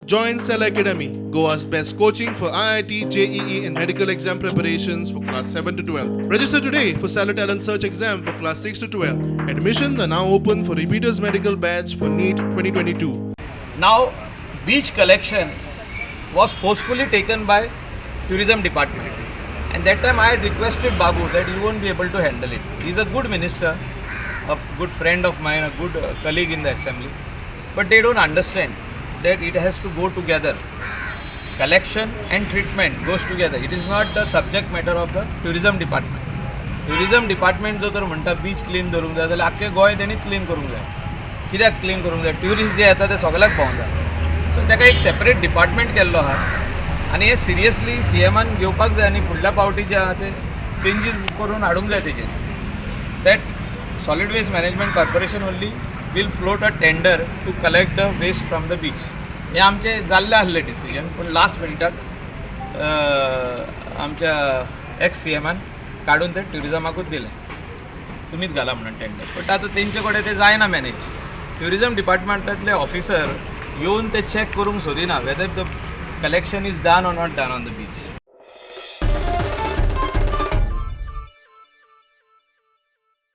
Join Cell Academy, Goa's best coaching for IIT, JEE, and medical exam preparations for class 7 to 12. Register today for Stellar Talent Search exam for class 6 to 12. Admissions are now open for repeaters medical batch for NEET 2022. Now, beach collection was forcefully taken by tourism department. And that time I had requested Babu that you won't be able to handle it. He's a good minister, a good friend of mine, a good colleague in the assembly. But they don't understand that it has to go together. Collection and treatment goes together. It is not the subject matter of the tourism department. Tourism department जो तर म्हणटा beach clean दवरूंक जाय जाल्यार आख्खें गोंय तेणी clean करूंक जाय. कित्याक क्लीन करूंक जाय? ट्युरिस्ट जे येता ते सगल्याक भोंवता. सो ताका एक सेपरेट डिपार्टमेंट केल्लो आहा आनी हे सिरियसली सी एमान घेवपाक जाय आनी फुडल्या पावटी जे आहा ते चेंजीस करून हाडूंक जाय तेजेर, that Solid Waste Management Corporation only will float a tender to collect the waste from the beach. हें आमचें जाल्लें आसलें डिसिजन, पूण लास्ट मिनिटाक आमच्या एक्स सी एमान काडून तें ट्युरिजमाकूच दिलें, तुमीच घाला म्हणून टेंडर. बट आतां तेंचे कडेन तें जायना मॅनेज. ट्युरिजम डिपार्टमेंटांतले ऑफिसर येवन ते चॅक करूंक सोदिना whether the collection is done or not done on the beach.